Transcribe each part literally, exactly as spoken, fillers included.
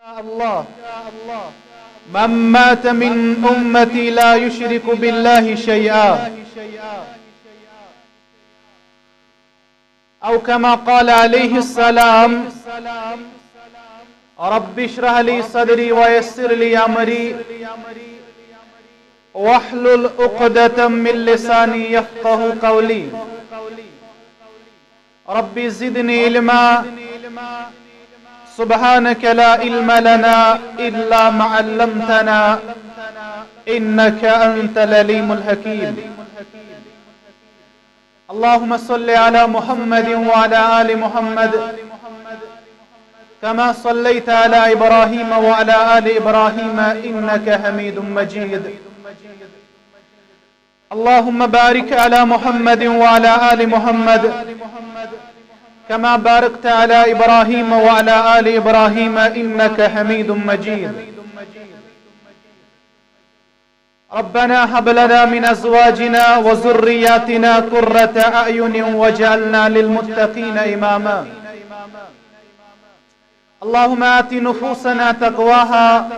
الله، من مات من أمتي لا يشرك بالله شيئا، أو كما قال عليه السلام: رب اشرح لي صدري ويسر لي أمري واحلل عقدة من لساني يفقه قولي. رب زدني علما. سبحانك لا علم لنا إلا ما علمتنا إنك أنت العليم الحكيم. اللهم صل على محمد وعلى آل محمد كما صليت على إبراهيم وعلى آل إبراهيم إنك حميد مجيد. اللهم بارك على محمد وعلى آل محمد كما باركت على إبراهيم وعلى آل إبراهيم إنك حميد مجيد. ربنا هب لنا من أزواجنا وذرياتنا قرة أعين واجعلنا للمتقين إماما. اللهم آت نفوسنا تقواها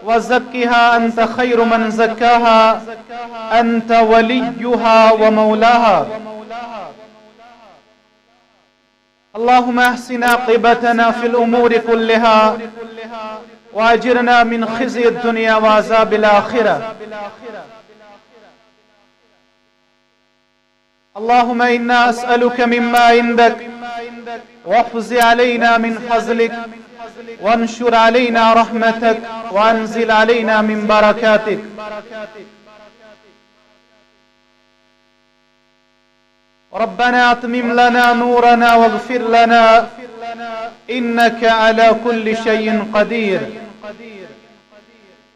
وزكها أنت خير من زكاها أنت وليها ومولاها. اللهم أحسن عاقبتنا في الأمور كلها وأجرنا من خزي الدنيا وعذاب الآخرة. اللهم إنا أسألك مما عندك وافض علينا من فضلك وانشر علينا رحمتك وأنزل علينا من بركاتك. ربنا أتمم لنا نورنا واغفر لنا إنك على كل شيء قدير.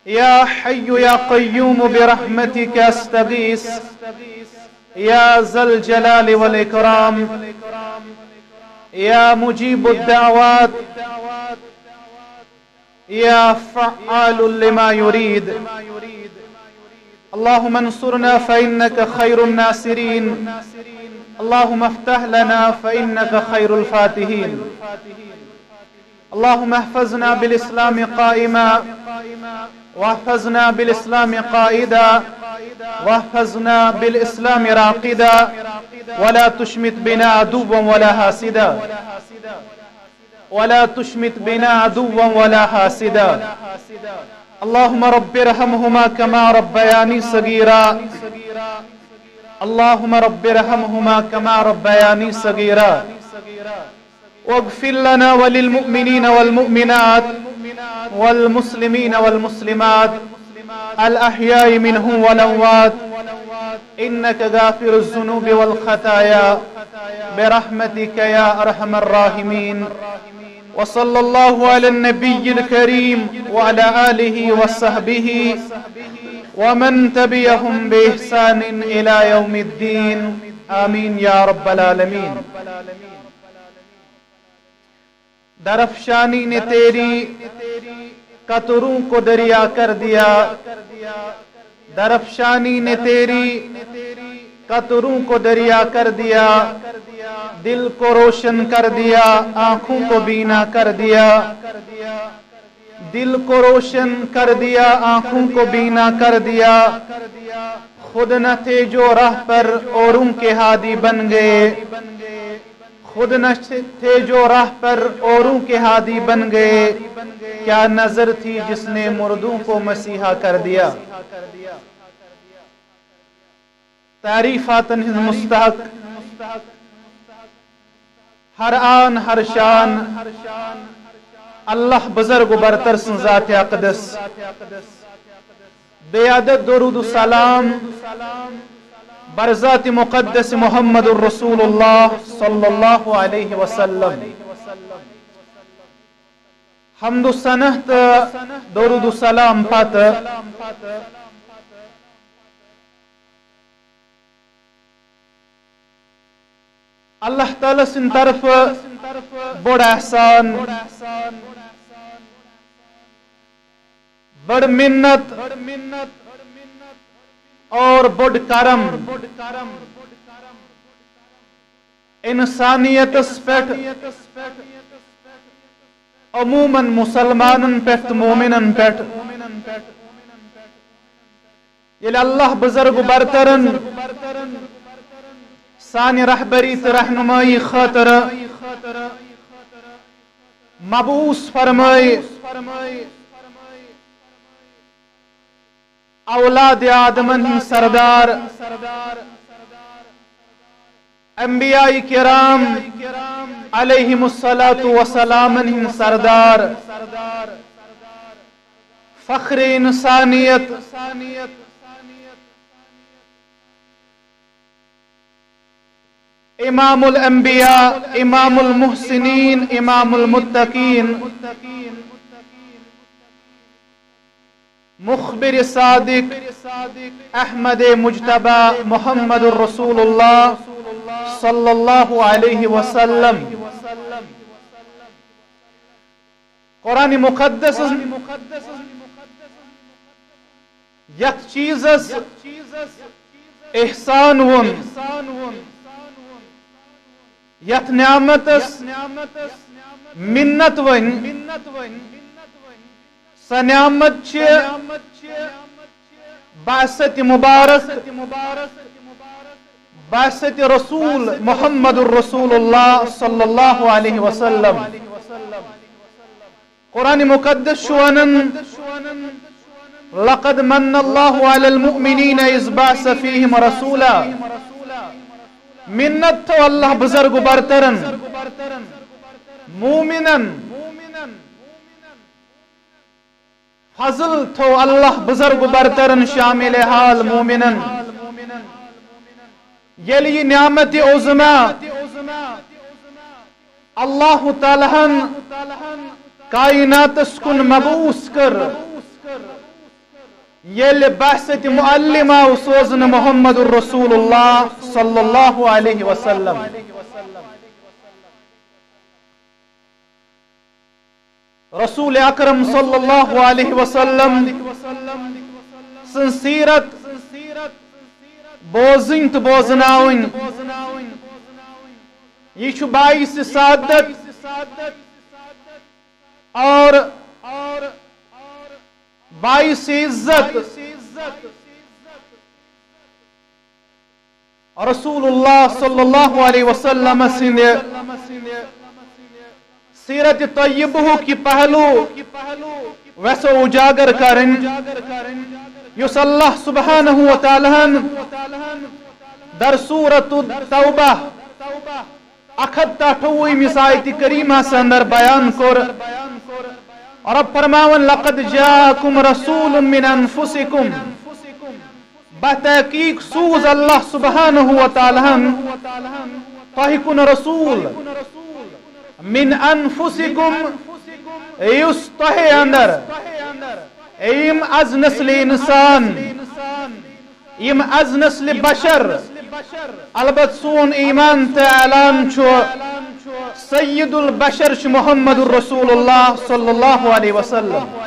يا حي يا قيوم برحمتك أستغيث يا ذا الجلال والإكرام يا مجيب الدعوات يا فعال لما يريد. اللهم انصرنا فإنك خير الناصرين. اللهم افتح لنا فإنك خير الفاتحين. اللهم احفظنا بالإسلام قائما واحفظنا بالإسلام قائدا واحفظنا بالإسلام راقدا ولا تشمت بنا عدوا ولا حاسدا. ولا تشمت بنا عدوا ولا حاسدا. اللهم رب ارحمهما كما ربياني صغيرا. اللهم رب ارحمهما كما ربياني صغيرا. واغفر لنا وللمؤمنين والمؤمنات والمسلمين والمسلمات الأحياء منهم والأموات إنك غافر الذنوب والخطايا برحمتك يا أرحم الراحمين. وصلى الله على النبي الكريم وعلى آله وصحبه ومن تبعهم بإحسان إلى يوم الدين. آمين يا رب العالمين. درفشانی نے تیری قطروں کو دریا کر دیا. درفشانی نے تیری قطروں کو دریا کر دیا. دل کو روشن کر دیا، آنکھوں کو بینا کر دیا. دل کو روشن کر دیا، آنکھوں کو بینا کر دیا. خود نہ تھے جو راہ پر اوروں کے ہادی بن گئے. خود نہ تھے جو راہ پر اوروں کے ہادی بن گئے. کیا نظر تھی جس نے مردوں کو مسیحا کر دیا. تعریفاتن ہند مستحق، ہر آن ہر شان، اللہ بزرگ و برتر سن ذات اقدس. بیادت درود و سلام بر ذات مقدس محمد رسول اللہ صلی اللہ علیہ وسلم. حمد و ثنا تہٕ درود و سلام پتہٕ اللہ تعالیٰ سٕنٛدِ طرفہٕ بوٚڑ احسان، بٔڑ منت اور بوٚڑ کرم انسانیتس پٮ۪ٹھ عموماً مسلمانن پٮ۪ٹھ تہٕ مومنن پٮ۪ٹھ۔ ییٚلہِ اللہ بزرگ برترن سانہِ رہبری تہٕ رہنمٲیی خٲطرٕ مبعوث فرمٲے، اولاد آدمن ہٕنٛدۍ سردار، انبیاء کرام علیہم الصلوۃ والسلامن ہٕنٛدۍ سردار، فخر انسانیت، امام الانبیاء، امام المحسنین، امام المتقین، مخبر صادق، احمد مجتبی، محمد رسول اللہ صلی اللہ علیہ وسلم۔ قرآن مقدس یتھ چیزس احسان وون، یتھ نعمتس منت ون، سۄ نعمت چھِ بعثت مبارک، بعثت رسول محمد رسول اللہ صلی اللہ علیہ وسلم۔ قرآن مقدس چھُ ونان، "لقد من اللہ علی المؤمنین اذ بعث فیہم رسولا۔" منت تھو اللہ بزرگ برترن، مومنن، فضل تھو اللہ بزرگ برترن شامل حال مومنن۔ ییٚلہِ یہِ نعمت عظمیٰ اللہ تعالیٰ ہن کائناتس کُن مبعوث کٔر، ییٚلہِ بعثت معلم آو سوزنہٕ محمد رسول اللہ صلی اللہ علیہ وسلم۔ رسول اکرم صلی اللہ علیہ وسلم سٕنٛز سیرت بوزٕنۍ تہٕ بوزناوٕنۍ، یہِ چھُ باعث سعادت اور باعث عزت۔ رسول اللہ صلی اللہ علیہ وسلم سٕنٛدِ سیرت طیبہ ہُک یہِ پہلو ویسو اجاگر کرن، یُس اللہ سبحانہ و تعالیٰ ہن در سورۃ التوبہ اکھ ہتھ تہٕ اَٹھووُہمِس آیتِ کریمہ اندر بیان کوٚر۔ رب فرماون، "لقد جاءکم رسول من انفسکم۔" بتحقیق سوز اللہ سبحانہ و تعالیٰ ہن تۄہہِ کُن رسول، من انفسکم، یُس تۄہہِ اندر، یِم از نسل انسان، یِم از نسل بشر، البتہ سون ایمان تہٕ اعلان چھُ سید البشر چھُ محمد رسول اللہ صلی اللہ علیہ وسلم۔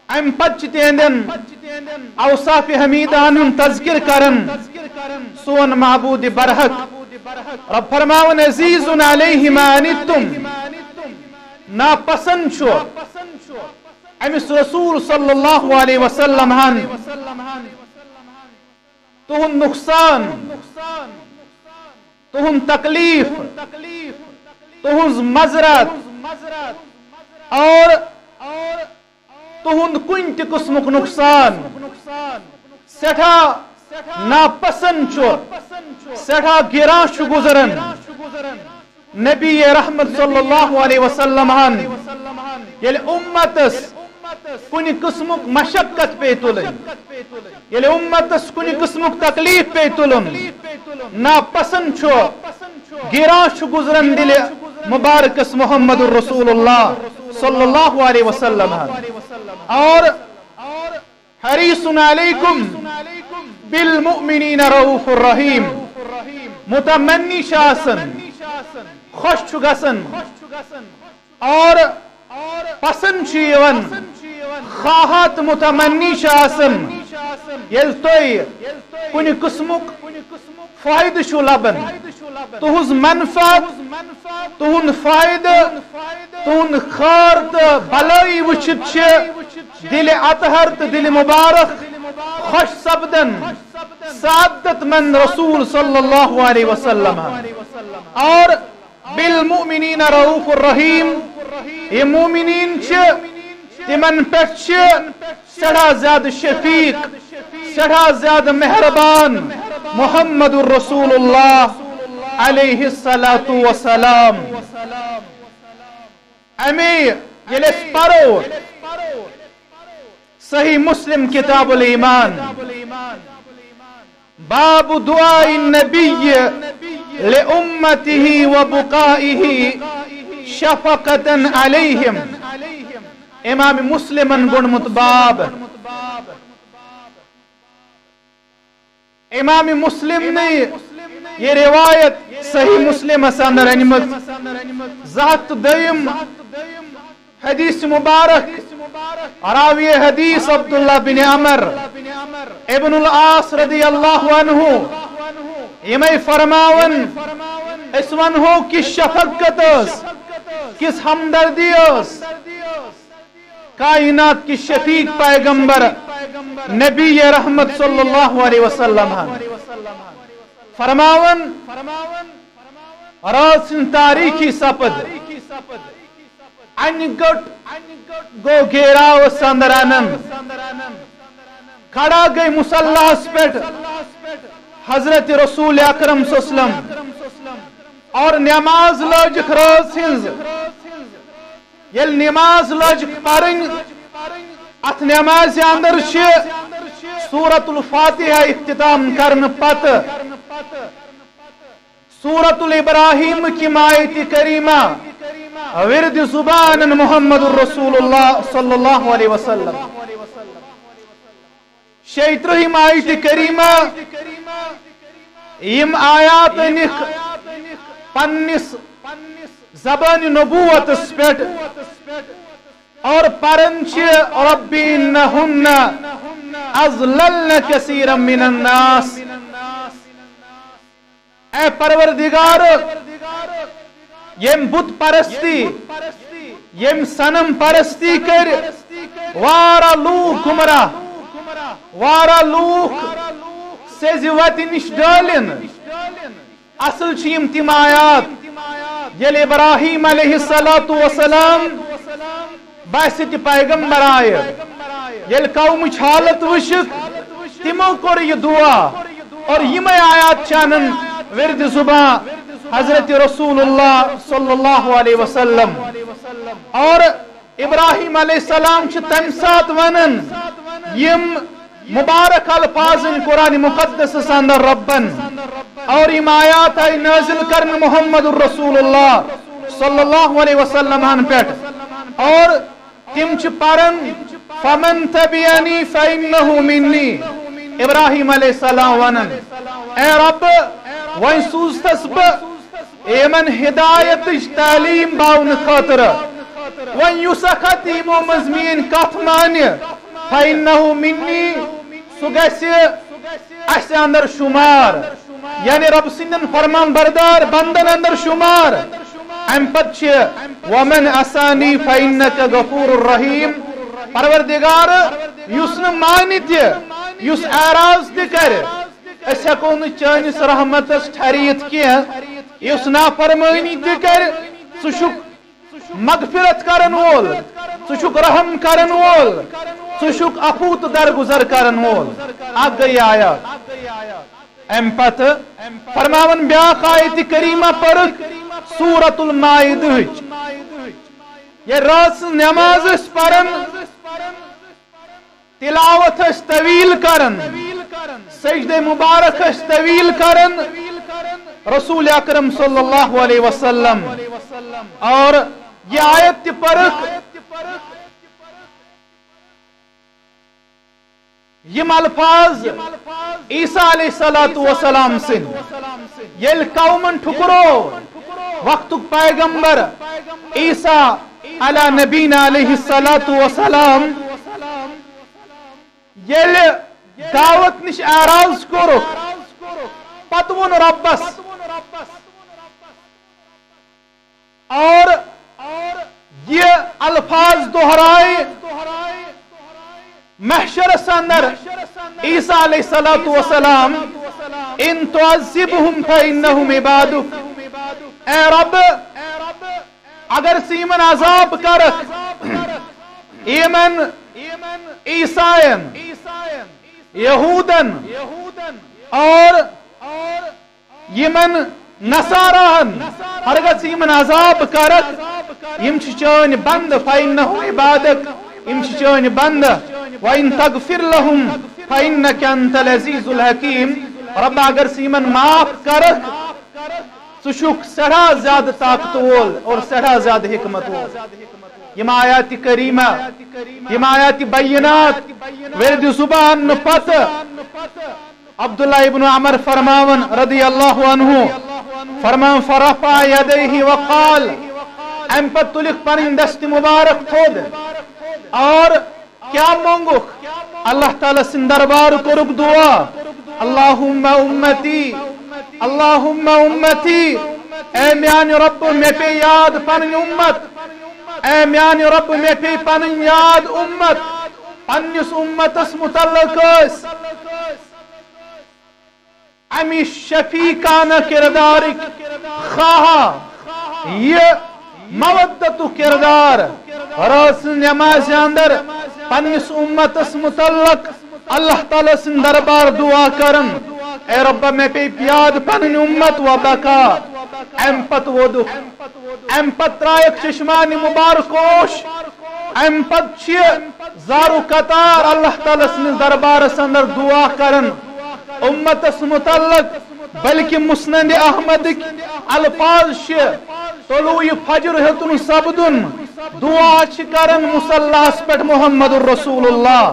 امہِ پتہٕ چھِ تِہنٛدٮ۪ن اوصاف حمیدن ہُنٛد تذکر کران سون معبود برحق۔ رب فرماوان، "عزیز علیہ ما عنتم"، ناپسند چھُ أمِس رسول صلی اللہ علیہ وسلم ہن تُہُنٛد نقصان، تُہُنٛد تکلیف، تُہٕنٛز مذرت اور تُہُنٛد کُنہِ تہِ قٕسمُک نقصان سٮ۪ٹھاہ ناپسند چھُ، سٮ۪ٹھاہ گِراں چھُ گُزران۔ نبی رحمت صلی اللہ علیہ وسلم ہن ییٚلہِ اُمتس کُنہِ قٕسمُک مشقت پیٚیہِ تُلٕنۍ، ییٚلہِ اُمتس کُنہِ قٕسمُک تکلیف پیٚیہِ تُلُن، ناپسند چھُ، گِراں چھُ گُزران دِلہِ مبارکس محمد رسول اللہ صلی اللہ علیہ وسلم ہن۔ اور حریص علیکم بالمؤمنین رؤوف الرحیم، متمنی چھُ آسان، خۄش چھُ گژھان اور پسند چھُ یِوان، خواہات متمنی چھُ آسان، ییٚلہِ تُہۍ کُنہِ قٕسمُک فٲیدٕ چھُو لبان، تُہٕنٛز منفعت، تُہُنٛد فٲیدٕ، تُہُنٛد خٲر تہٕ بلٲیی وٕچھِتھ چھِ دِلِ اطہر تہٕ دِلِ مُبارک خۄش سپدان سعادت مند رسول صلی اللہ علیہ وسلم۔ اور بالمؤمنین رؤوف الرحیم، یِم مومنین چھِ، تِمن پٮ۪ٹھ چھِ سٮ۪ٹھاہ زیادٕ شفیق، سٮ۪ٹھاہ زیادٕ مہربان محمد رسول اللہ علیہ الصلوۃ والسلام۔ امی ییٚلہِ أسۍ پرو صحیح مسلم کتاب الایمان، باب دعاء النبی لأمته وبقائه شفقة علیہم۔ امام مسلمن گوٚنڈمت باب۔ امام مسلم نے یہ روایت صحیح مسلمس اندر انمت۔ زٕ ہتھ تہٕ دوٚیِم حدیث مبارک، راوی حدیث عبداللہ بن عمر ابن العاص رضی اللہ عنہ، یِمے فرماون، أسۍ ونہو کہِ شفقت ٲس، کِژھ ہمدردی ٲس کائنات کہِ شفیق پیغمبر نبی رحمت صلی اللہ علیہ وسلم ہن۔ فرماون، رٲژ ہٕنٛز تاریٖخی سپد، انہِ گٔٹ گوٚو گیراوس اندر انن۔ کھڑا گٔے مصلاہس پٮ۪ٹھ حضرت رسول اکرم صلی اللہ علیہ وسلم اور نماز لٲجکھ رٲژ ہٕنٛز۔ ییٚلہِ نماز لٲجکھ پرٕنۍ، اتھ نمازِ اندر چھِ سورۃ الفاتحہ اختتام کرنہٕ پتہٕ سورۃ الابراہیم کہِ آیت کریمہ ورد زبان محمد رسول اللہ صلی اللہ علیہ وسلم۔ شیٚیہِ ترٕٛہِم آیت کریمہ، یِم آیات أنِکھ پننِس زبان نبوتس پٮ۪ٹھ اور پران چھِ، رب انہن اضللن کثیرا من الناس۔ اے پروردگار، ییٚمۍ بت پرستی، ییٚمۍ صنم پرستی کٔر، واریاہ لوٗکھ گمراہ، واریاہ لوٗکھ سیٚزِ وتہِ نِش ڈٲلِن۔ اصل چھِ یِم تِم آیات، ییٚلہِ ابراہیم علیہ الصلوۃ والسلام باسہِ تہِ پیغمبر آیہِ۔ ییٚلہِ قومٕچ حالت وٕچھِکھ، تِمو کوٚر یہِ دعا۔ اور یِمے آیات چھِ انان ورد زبان حضرت رسول اللہ صلی اللہ علیہ وسلم۔ اور ابراہیم علیہ السلام چھِ تمہِ ساتہٕ ونان یِم مبارک الفاظ قرآن مقدسس اندر ربن، اور یِم آیات آیہِ نازل کرنہٕ محمد رسول اللہ صلی اللہ علیہ وسلم ہن پٮ۪ٹھ۔ اور تِم چھِ پران، فمن تبعنی فانہ منی۔ ابراہیم علیہ السلام ونان، اے رب، وۄنۍ سوٗزتس بہٕ یِمن ہدایتٕچ تعلیٖم باونہٕ خٲطرٕ۔ وۄنۍ یُس اکھ اتھ یِمو منٛز میٲنۍ کتھ مانہِ، فإنه منی، سُہ گژھِ اسہِ اندر شمار، یعنی رب سٕنٛدٮ۪ن فرمان بردار بندن اندر شمار۔ امہِ پتہٕ چھِ، ومن عصانی فإنک غفور رحیم۔ پروردگار، یُس نہٕ مانہِ تہِ، یُس اعراض تہِ کرِ، أسۍ ہٮ۪کو نہٕ چٲنِس رحمتس ٹھہرِتھ کینٛہہ۔ یُس نافرمٲنی تہِ کرِ، ژٕ چھُکھ مغفرت کرن وول، ژٕ چھُکھ رحم کرن وول، ژٕ چھُکھ عفو تہٕ درگزر کرن وول۔ اکھ گٔے آیات۔ امہِ پتہٕ فرماوان بیاکھ آیت کریمہ پٔرٕکھ سورۃ المائدہٕچ۔ ییٚلہِ رٲژ نماز ٲسۍ پران، تلاوت ٲسۍ طویل کران، سجدہ مبارک ٲسۍ طویل کران، رسول اکرم صلی اللہ علیہ وسلم۔ اور یہ آیت تہِ پرکھ، یم الفاظ عیسیٰ علیہ الصلوۃ والسلام سن، ییٚلہِ قومن ٹھکرو وقتک پیغمبر عیسیٰ علی نبینا علیہ الصلوۃ والسلام، ییٚلہِ دعوت نِش اعراض کوٚرُکھ، پتہٕ ووٚن رۄبس، اور الفاظ دہرائے محشرس اندر عیسیٰ علیہ الصلوۃ والسلام، "ان تعذبهم فانهم عبادك"، اے رب، اگر ژٕ یِمن عذاب کرکھ، یِمن عیسائین، یہودن اور یِمن نصاراہن، ہرگز یِمن عذاب کرکھ، یِم چھِ چٲنۍ بندٕ، فإنهم عبادك، یِم چھِ چٲنۍ بندٕ، وإن تغفر لهم فإنك أنت العزيز الحكيم، رب اگر ژٕ یِمن معاف کرکھ، ژٕ چھُکھ سٮ۪ٹھاہ زیادٕ طاقت وول اور سٮ۪ٹھاہ زیادٕ حکمت وول۔ یِم آیات کریمہ، یِم آیات بینات ورد زبان نہٕ پتہٕ عبداللہ ابن عمر فرماون رضی اللہ عنہ، فرمان، "فرفع يديه وقال"، امہِ پتہٕ تُلِکھ پنٕنۍ دست مبارک تھوٚد اور کیٛاہ مونٛگُکھ؟ اللہ تعالیٰ سٕنٛدِ دربار کوٚرُکھ دعا، "اللهم امتی، اللهم امتی"، اے میانہِ رۄبہٕ، مےٚ پیٚیہِ یاد پنٕنۍ اُمت، اے میانہِ رۄبہٕ، مےٚ پیٚیہِ پنٕنۍ یاد اُمت، پننِس اُمتس متعلق ٲسۍ اَمہِ شفیقانہ کردارٕکۍ خواہاں، یہِ مودتُک کردار، رٲژ نٮ۪مازِ اندر پننِس اُمتس متعلق اللہ تعالیٰ سٕنٛدِ دربار دعا کران، "اے رۄبا، مےٚ پیٚیہِ یاد پنٕنۍ اُمت"، وبكى۔ امہِ پتہٕ وودُکھ، امہِ پتہٕ ترٛایکھ چشمانِ مبارک اوش، امہِ پتہٕ چھِ زارو قطار اللہ تعالیٰ سٕنٛدِس دربارس اندر دعا کران اُمتس متعلق، بلکہ مسند احمدٕکۍ الفاظ چھِ، "طلوع فجر ہیوٚتُن سپدُن، دعا چھِ کران مصلاہس پٮ۪ٹھ محمد رسول اللہ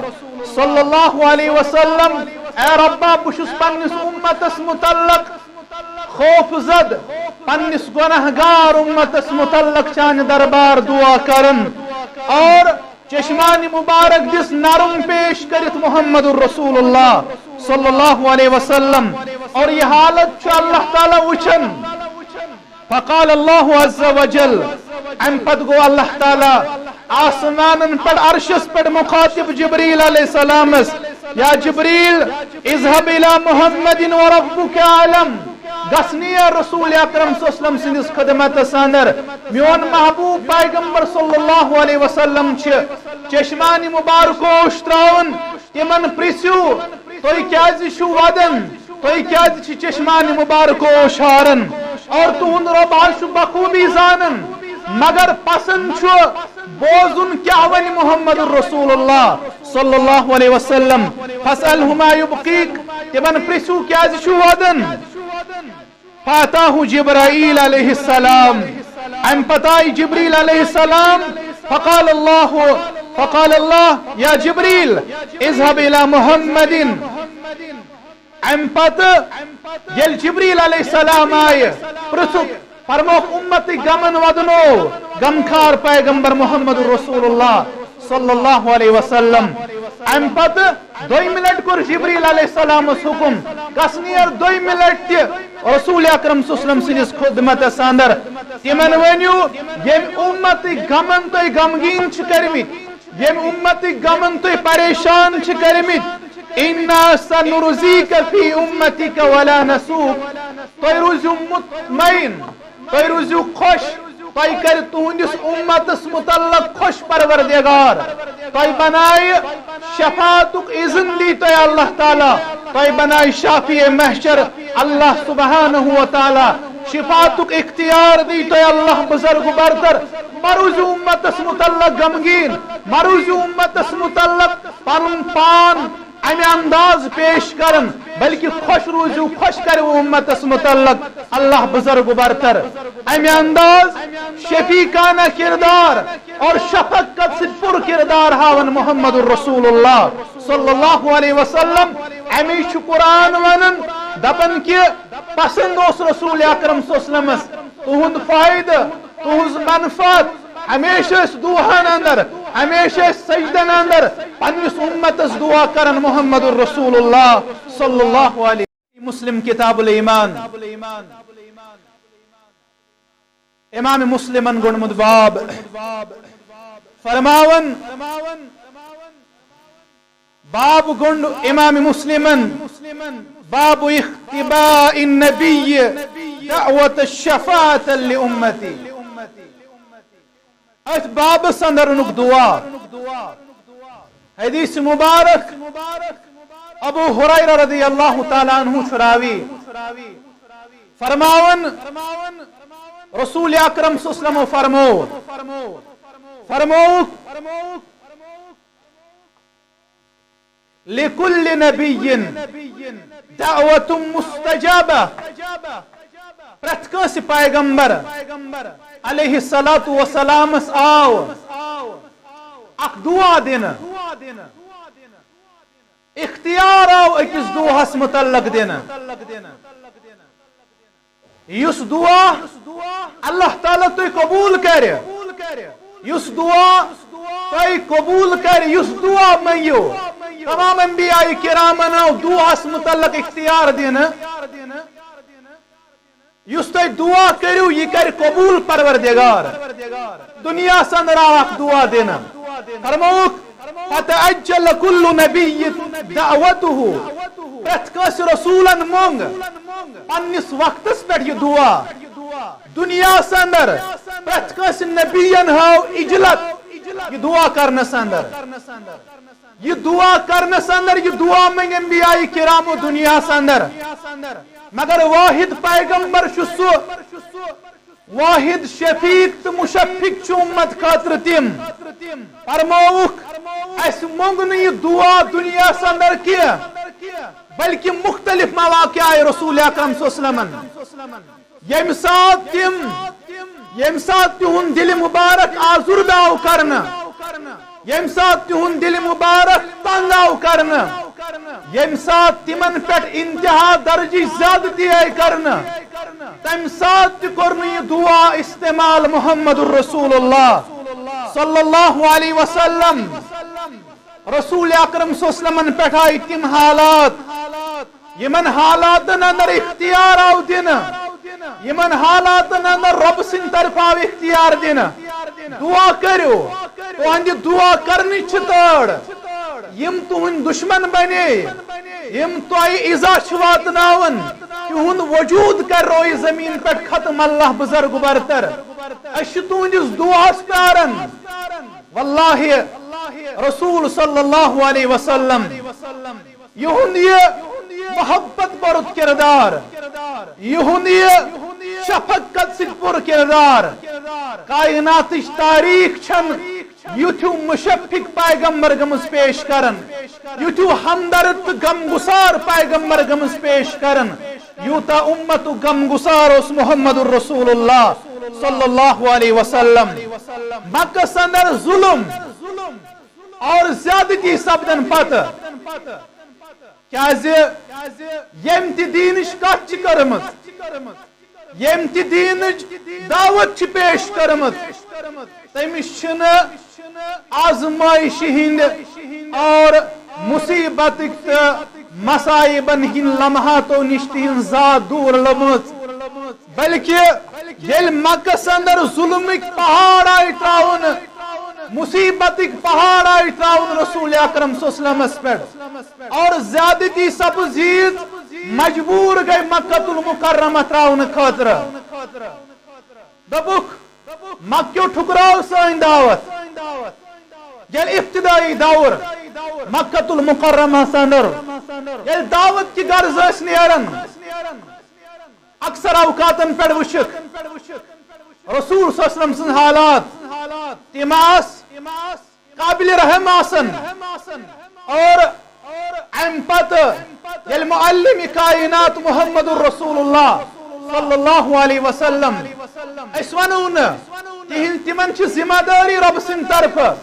صلی اللہ علیہ وسلم، اے رۄبا، بہٕ چھُس پننِس اُمتس متعلق خوف زد، پننِس گناہگار اُمتس متعلق چانہِ دربار دعا کران اور چشمانِ مبارک دِس نرم پیش کٔرِتھ محمد رسول اللہ صلی اللہ علیہ وسلم، اور یہِ حالت چھُ اللہ تعالیٰ وٕچھان۔ فقال اللہ عز وجل، امہِ پتہٕ گوٚو اللہ تعالیٰ آسمانن پٮ۪ٹھ عرشس پٮ۪ٹھ مخاطب جبریل علیہ السلامس، "یا جبریل، اذهب الى محمد وربك اعلم"، گژھ نیر رسول اکرم صلی اللہ علیہ وسلم سٕنٛدِس خدمتس اندر، میون محبوب پیغمبر صلی اللہ علیہ وسلم چھِ چشمانِ مبارک اوش تراوان، تِمن پرژھِو، تُہۍ کیازِ چھِو ودان؟ تُہۍ کیازِ چھِ چشمانِ مبارک اوش ہاران؟ اور تُہُنٛد رۄب حظ چھُ بخوبی زانان، مگر پسند چھُ بوزُن کیٛاہ ونہِ محمد رسول اللہ صلی اللہ علیہ وسلم۔ "فاسأله ما يبكيك"، تِمن پرژھِو کیازِ چھِو ودان؟ فأتاه جبرائيل عليه السلام، امہِ پتہٕ آیہِ جبریل علیہ السلام، فقال اللہ، فقال اللہ، یا جبریل، اذهب الى محمد۔ امہِ پتہٕ ییٚلہِ جبریل علیہ السلام آیہِ، پرژھُکھ، فرموکھ، امتٕکۍ غمن ودنو غمخار پیغمبر محمد رسول اللہ صلی اللہ علیہ وسلم۔ امہِ پتہٕ دوٚیمہِ لٹہِ کوٚر جبریل علیہ السلامس حکم، گژھ نیر دوٚیمہِ لٹہِ تہِ رسول اکرم صلی اللہ علیہ وسلم سٕنٛدِس خدمتس اندر۔ تِمن ؤنِو، ییٚمہِ امتٕکۍ غمن تُہۍ غمگیٖن چھِ کٔرمٕتۍ، ییٚمہِ امتٕکۍ غمن تُہۍ پریشان چھِ کٔرمٕتۍ، "انا سنرضيك في امتك ولا نسوك"، تُہۍ روٗزِو مطمئن، تُہۍ روٗزِو خۄش، تۄہہِ کرِ تُہنٛدِس اُمتس متعلق خۄش پروردگار۔ تۄہہِ بنایہِ شفاعتُک اذن دی تۄہہِ اللہ تعالیٰ۔ تۄہہِ بنایہِ شافیع محشر اللہ سبحانہ و تعالیٰ۔ شفاعتُک اختیار دی تۄہہِ اللہ بزرگ برتر۔ مہ روٗزِو اُمتس متعلق غمگیٖن، مہ روٗزِو اُمتس متعلق پنُن پان امہِ انداز پیش کرن، بلکہ خۄش روٗزِو، خۄش کرِ امتس متعلق اللہ بزرگ برتر۔ امہِ انداز شفیقانہ کردار اور شفقت سۭتۍ پُر کردار ہاون محمد رسول اللہ صلی اللہ علیہ وسلم۔ امی چھُ قرآن ونان، دپان کہ پسند اوس رسول اکرم صلی اللہ علیہ وسلمس تُہُنٛد فٲیدٕ، تُہٕنٛز منفعت۔ ہمیشہ ٲسۍ دُعاہن اندر، ہمیشہ ٲسۍ سجدن اندر پننِس اُمتس دُعا کران محمد رسول اللہ صلی اللہ علیہ۔ مسلم کتاب الایمان، امام مسلمن گوٚنڈمُت باب۔ فرماون، باب گنڈ امام مسلمن، باب اختباء النبی دعوت الشفاعت لامتی۔ اتھ بابس اندر انک دعا۔ حدیث مبارک ابو ہریرہ رضی اللہ تعالیٰ عنہ چھ راوی۔ فرماون، رسول اکرم صلی اللہ علیہ وسلم فرمو، فرموک، لکل نبی دعوت مستجابہ۔ پرٛتھ کٲنٛسہِ پیغمبر علیہ الصلوۃ والسلامس آو اکھ دعا دِنہٕ۔ اختیار آو أکِس دعاہس متعلق دِنہٕ۔ یُس دعا اللہ تعالیٰ تُہۍ قبول کرِ، یُس دعا تُہۍ قبول کرِ، یُس دعا منگیو، تمام انبیاء کرامن آو دعاہس متعلق اختیار دِنہٕ۔ یُس تُہۍ دعا کٔرِو، یہِ کرِ قبول پروردگار۔ دُنیاہس اندر آو اکھ دعا دِنہٕ۔ فرمووُکھ، فتعجل کل نبی دعوتہ۔ پرٛتھ کٲنٛسہِ رسولن مۄنگ پننِس وقتس پٮ۪ٹھ یہِ دعا۔ دُنیاہس اندر پرٛتھ کٲنٛسہِ نبین ہٲو عجلت یہِ دعا کرنس اندر۔ یہِ دعا کرنس اندر، یہِ دعا منگۍ انبیاء کرامو دُنیاہس اندر۔ مگر واحد پیغمبر چھُ سُہ، واحد شفیق تہٕ مشفق چھُ امت خٲطرٕ تِم۔ فرمووُکھ، اسہِ مۄنگ نہٕ یہِ دعا دُنیاہس اندر کینٛہہ، بلکہ مختلف مواقع آیہِ رسول اکرم صلی اللہ علیہ وسلمن۔ ییٚمہِ ساتہٕ تِم، ییٚمہِ ساتہٕ تِہُنٛد دِلہِ مُبارک آزُردہ آو کرنہٕ، ییٚمہِ ساتہٕ تِہُنٛد دِلہِ مُبارک تنگ آو کرنہٕ، ییٚمہِ ساتہٕ تِمن پٮ۪ٹھ انتہا درجٕچ زیادتی آیہِ کرنہٕ، تَمہِ ساتہٕ تہِ کوٚر نہٕ یہِ دعا استعمال محمد رسول اللہ صلی اللہ علیہ وسلم۔ رسول اکرم صلی اللہ علیہ وسلمن پٮ۪ٹھ آیہِ تِم حالات، یِمن حالاتن اندر اختیار آو دِنہٕ، یِمن حالاتن اندر رۄب سٕنٛدِ طرفہٕ آو اختیار دِنہٕ۔ دعا کٔرِو، تُہنٛدِ دعا کرنٕچ چھِ تٲڑ۔ یِم تُہنٛدۍ دُشمن بنے، یِم تۄہہِ ایزا چھِ واتناوان، تِہُنٛد وجود کرِ رویہِ زمین پٮ۪ٹھ ختم، اللہ بزرگ برتر۔ أسۍ چھِ تُہنٛدِس دعاہس پیاران۔ واللہ رسول صلی اللہ علیہ وسلم یِہُنٛد یہِ محبت بوٚرُت کردار، یِہُنٛد یہِ شفقت سۭتۍ پوٚر کردار، کائناتٕچ تاریخ چھن یُتھ ہیو مشفق پیغمبر گٔمٕژ پیش کرن، یُتھ ہیو ہمدرد تہٕ غمگسار پیغمبر گٔمٕژ پیش کرن، یوٗتاہ امتُک غمگسار اوس محمد رسول اللہ صلی اللہ علیہ وسلم۔ مکس اندر ظلم اور زیادتی سپدن پتہٕ، کیازِ ییٚمہِ تہِ دیٖنٕچ کتھ چھِ کٔرمٕژ، ییٚمہِ تہِ دیٖنٕچ دعوت چھِ پیش کٔرمٕژ، تٔمِس چھِنہٕ آزمٲیشہِ ہِنٛدۍ اور مصیبتٕکۍ تہٕ مصائبن ہِنٛدۍ لمحاتو نِش تِہنٛز ذات دوٗر لٔمٕژ، بلکہِ ییٚلہِ مکس اندر ظلمٕکۍ پہاڑ آیہِ تراونہٕ، مصیبتٕکۍ پہاڑ آیہِ تراونہٕ رسول اکرم صلی اللہ علیہ وسلمس پٮ۪ٹھ، اور زیادتی سپٕز ییٖژ، مجبوٗر گٔے مکہ المکرمہ تراونہٕ خٲطرٕ۔ دوٚپُکھ، مکیو ٹھُکراو سٲنۍ دعوت۔ ییٚلہِ ابتدٲیی دور مکہ المکرمہ اندر ییٚلہِ دعوت کہِ غرض ٲسۍ نیران، اکثر اوقاتن پٮ۪ٹھ وٕچھِکھ رسول صلی اللہ علیہ وسلم سٕنٛز حالات، تِم آس قابل رحم آسن۔ اور امہِ پتہٕ ییٚلہِ معلم کائنات محمد رسول اللہ صلی اللہ علیہ وسلم، أسۍ ونو نہٕ تِہنٛز، تِمن چھِ ذمہ دٲری رۄب سٕنٛدِ طرفہٕ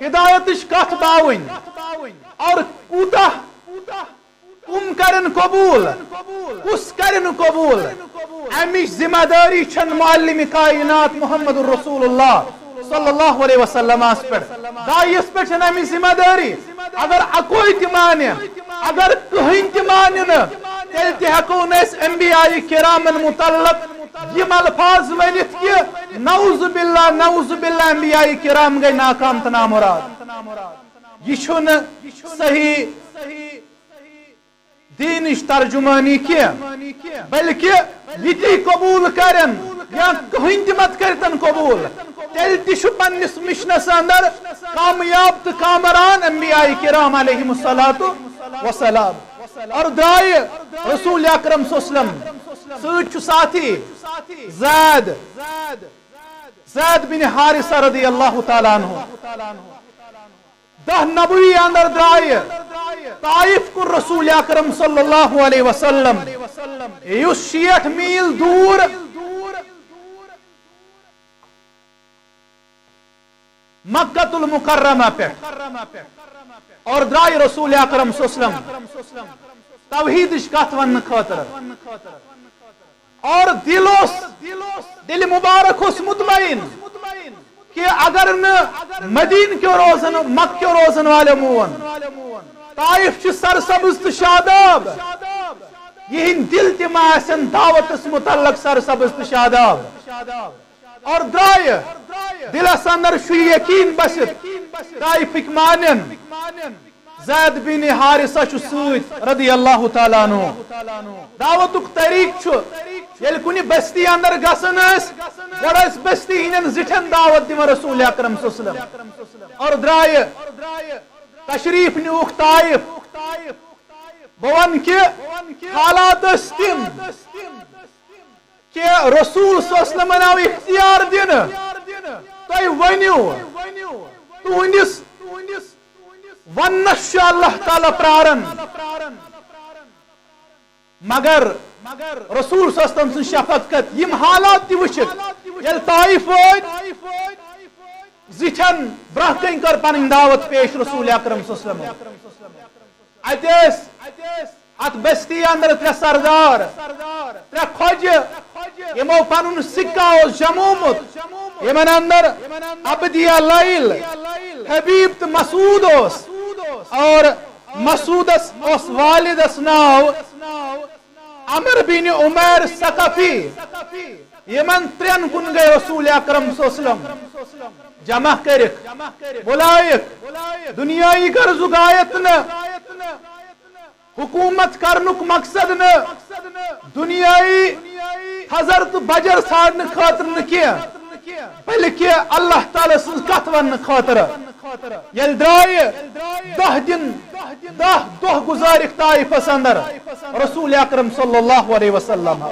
ہدایتٕچ کتھ باوٕنۍ، اور کوٗتاہ کم کرن قبول، کُس کرن قبول؟ امِچ ذمہ دٲری چھن معلم کائنات محمد رسول اللہ صلی اللہ علیہ وسلمس پٮ۪ٹھ۔ دایس پٮ۪ٹھ چھن امِچ ذمہ دٲری۔ اگر اکوے تہِ مانہِ، اگر کٕہٕنۍ تہِ مانہِ نہٕ، تیٚلہِ تہِ ہٮ۪کو نہٕ أسۍ انبیاء کرامن متعلق یِم الفاظ ؤنِتھ کہِ نعوذ باللہ، نعوذ باللہ، انبیاء کرام گٔے ناکام تہٕ نامراد۔ یہِ چھُنہٕ صحیح دیٖنٕچ ترجمٲنی کینٛہہ، بلکہِ یہِ تہِ قبول کرن یا کٕہٕنۍ تہِ مت کرتن قبول، تیٚلہِ تہِ چھُ پننِس مشنس اندر کامیاب تہٕ کامران انبیاء کرام علیہم الصلوۃ والسلام۔ اور درٛایہِ رسول اکرم صلی اللہ علیہ وسلم سۭتۍ چھُ ساتھی زید، زید بن حارثہ رضی اللہ تعالیٰ عنہ۔ دہ نبوی اندر درٛایہِ، طائف کوٚر رسول اکرم صلی اللہ علیہ وسلم، یُس شیٹھ میل دوٗر مکہ المکرمہ پٮ۪ٹھ، اور درٛایہِ رسول اکرم صلی اللہ علیہ وسلم توحیدٕچ کتھ وننہٕ خٲطرٕ۔ اور دل اوس، دل مبارک اوس مطمئن کہ اگر نہٕ مدینہ کیو روزن، مکہ کیو روزن والٮ۪و مون، طائف چھِ سرسبز تہٕ شاداب، یِہنٛدۍ دل تہِ ما آسن دعوتس متعلق سرسبز تہٕ شاداب۔ اور درٛایہِ، دلس اندر چھُ یقین بسِتھ، طائفٕکۍ مانن۔ زید بن حارثہ چھُ سۭتۍ رضی اللہ تعالیٰ عنہ۔ دعوتُک طریقہٕ چھُ، ییٚلہِ کُنہِ بستی اندر گژھان ٲسۍ، گۄڈٕ ٲسۍ بستی ہٕنٛدٮ۪ن زِٹھٮ۪ن دعوت دِوان رسول اکرم صلی اللہ علیہ وسلم۔ اور درٛایہِ، تشریف نیوٗکھ طائف۔ بہٕ وَنہٕ کہِ حالات ٲسۍ تِم، کہ رسول صلی اللہ علیہ وسلمن آو اختیار دِنہٕ، تُہۍ ؤنِو، تُہنٛدِس وننس چھُ اللہ تعالیٰ پراران۔ مگر رسول صلی اللہ علیہ وسلم سٕنٛز شفقت، یِم حالات تہِ وٕچھِتھ، ییٚلہِ طائف وٲتۍ، زِٹھٮ۪ن برٛونٛہہ کنہِ کٔر پنٕنۍ دعوت پیش رسول اکرم صلی اللہ علیہ وسلم۔ اتہِ ٲسۍ اتھ بستی اندر ترٛےٚ سردار، ترٛےٚ خۄجہِ، یِمو پنُن سکہ اوس جمومُت، یِمن اندر عبدیہ لیل، حبیب تہٕ مسعود اوس۔ اور مسعودس اوس والدس ناو عمرو بن عمیر ثقفی۔ یِمن ترٛٮ۪ن کُن گٔے رسول اکرم صلی اللہ علیہ وسلم جمع کٔرِکھ، بُلٲیِکھ۔ دُنیٲیی غرض و غایت نہٕ، حکومت کرنُک مقصد نہٕ، دُنیٲیی تھزر تہٕ بجر ژھانڈنہٕ خٲطرٕ نہٕ کینٛہہ، بلکہِ اللہ تعالیٰ سٕنٛز کتھ وننہٕ خٲطرٕ۔ ییٚلہِ درٛایہِ دَہ دِن، دَہ دۄہ گُزارِکھ طائفس اندر رسول اکرم صلی اللہ علیہ وسلم۔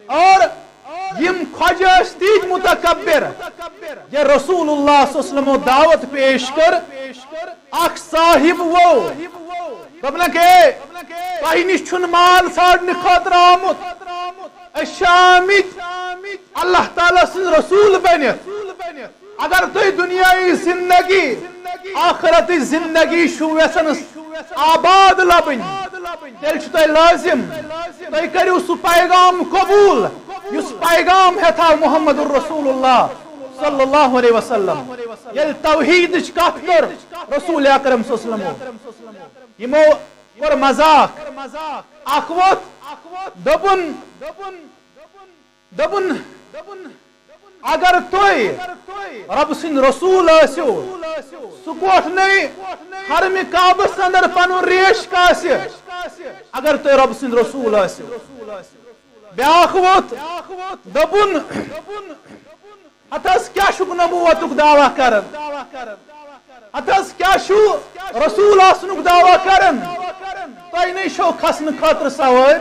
اور یِم خۄجہِ ٲسۍ تیٖتۍ متکبر، ییٚلہِ رسول اللہ صلی اللہ علیہ وسلمو دعوت پیش کٔر، اکھ صاحب وو، دوٚپنکھ، "ہے، تۄہہِ نِش چھُنہٕ مال ژھانڈنہٕ خٲطرٕ آمُت، أسۍ چھِ آمٕتۍ اللہ تعالیٰ سٕنٛدۍ رسول بٔنِتھ۔ اگر تُہۍ دُنیٲیی زندگی، آخرتٕچ زندگی چھِو یژھان آباد لبٕنۍ، تیٚلہِ چھُ تۄہہِ لٲزِم، تُہۍ کٔرِو سُہ پیغام قبوٗل یُس پیغام ہٮ۪تھ آو محمد رسول اللہ صلی اللہ علیہ وسلم۔" ییٚلہِ توحیدٕچ کتھ کٔر رسول اکرم صلی اللہ علیہ وسلمو، یِمو کوٚر مذاق۔ اکھ ووٚتھ، دوٚپُن، دوٚپُن، اگر تُہۍ رب سٕنٛدۍ رسول ٲسِو، سُہ کوٹھ نے حرمِ کعبس اندر پنُن ریش کاسہِ، اگر تُہۍ رب سٕنٛدۍ رسول ٲسِو۔ بیٛاکھ ووٚتھ، دوٚپُن، ہتہٕ حظ کیٛاہ چھُکھ نبوتُک دعویٰ کران؟ ہتہٕ حظ کیٛاہ چھُو رسول آسنُک دعویٰ کران؟ تۄہہِ نے چھو کھسنہٕ خٲطرٕ سوٲرۍ؟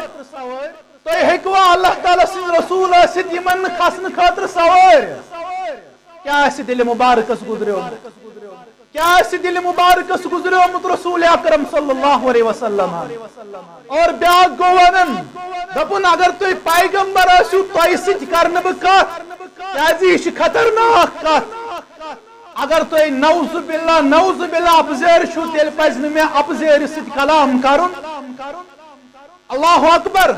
تُہۍ ہیٚکوا اللہ تعالیٰ سٕنٛدۍ رسول ٲسِتھ یِمن نہٕ کھسنہٕ خٲطرٕ سوٲرۍ؟ کیٛاہ آسہِ دِلہِ مبارکس گُزریومُت؟ کیٛاہ آسہِ دِلہِ مبارکس گُزریومُت رسول اکرم صلی اللہ علیہ وسلم؟ اور بیٛاکھ گوٚو ونان، دوٚپُن، اگر تُہۍ پیغمبر ٲسِو، تۄہہِ سۭتۍ کرٕ نہٕ بہٕ کتھ، کیٛازِ یہِ چھِ خطرناک کتھ۔ اگر تُہۍ نعوذ باللہ، نعوذ باللہ اپزٲرۍ چھِو، تیٚلہِ پزِ نہٕ مےٚ اپزٲرۍ سۭتۍ کلام کرُن۔ اللہ اکبر۔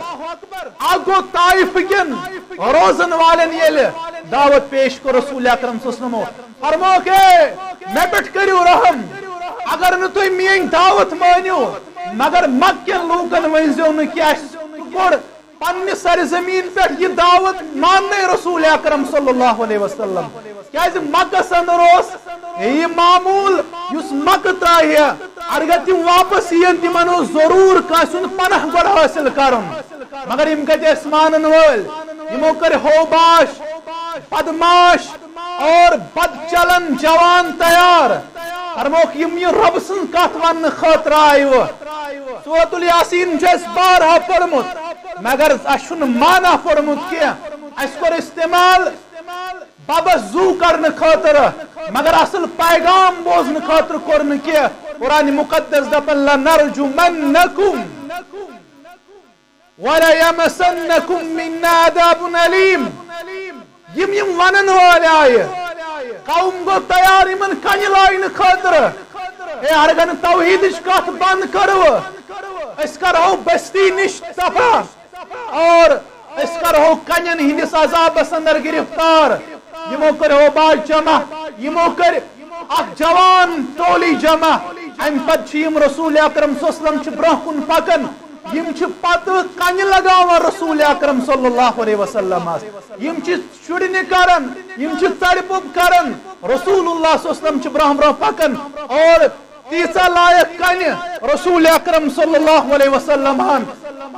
اکھ گوٚو طائف کٮ۪ن روزن والٮ۪ن ییٚلہِ دعوت پیش کوٚر رسول اکرم صلی اللہ علیہ وسلمو، فرمووُکھ، "ہے، مےٚ پٮ۪ٹھ کٔرِو رحم، اگر نہٕ تُہۍ میٲنۍ دعوت مٲنِو، مگر مکہ کٮ۪ن لوٗکن ؤنۍزیو نہٕ کہِ اَسہِ کوٚر پننہِ سرزمین پٮ۪ٹھ یہِ دعوت ماننے رسول اکرم صلی اللہ علیہ وسلم۔ کیازِ مکس اندر اوس یہِ معمول، یُس مکہ تراہہِ، اگر تِم واپس یِن، تِمن اوس ضرور کٲنٛسہِ ہُنٛد پناہ گۄڈٕ حٲصِل کرُن۔ مگر یِم کتہِ ٲسۍ مانن وٲلۍ؟ یِمو کٔرۍ ہوباش، بدماش اور بدچلن جوان تیار۔ فرموکھ، یِم یہِ رۄب سٕنٛز کتھ وننہٕ خٲطرٕ آیہِ۔ سورۃ الیاسین چھُ اَسہِ بارہا پوٚرمُت، مگر اَسہِ چھُنہٕ معنہ پوٚرمُت کینٛہہ۔ اَسہِ کوٚر استعمال ببس زو کرنہٕ خٲطرٕ، مگر اصل پیغام بوزنہٕ خٲطرٕ کوٚر نہٕ کینٛہہ۔ قرآن مقدس دپان، "لنرجمنکم ولیمسنکم منا عذاب الیم"۔ یِم یِم ونن وٲلۍ آیہِ، قوم گوٚو تیار یِمن کنہِ لاینہٕ خٲطرٕ۔ ہے، ارگن توحیدٕچ کتھ بند کرو، أسۍ کرہو بستی نِش دفع۔ اور أسۍ کرہو کنٮ۪ن ہٕنٛدِس عذابس اندر گرفتار۔ یِمو کٔرۍ ہوباش جمع، یِمو کٔرۍ اکھ جوان ٹولی جمع۔ امہِ پتہٕ چھِ یِم رسول اکرم صلی اللہ علیہ وسلم چھِ برونٛہہ کُن پکان، یِم چھِ پتہٕ کنہِ لگاوان رسول اکرم صلی اللہ علیہ وسلمس۔ یِم چھِ شُرنہِ کران، یِم چھِ ژرِ پوٚپ کران۔ رسول اللہ صلی اللہ علیہ وسلم چھِ برونٛہہ برونٛہہ پکان اور تیژاہ لایق کنہِ رسول اکرم صلی اللہ علیہ وسلم ہن۔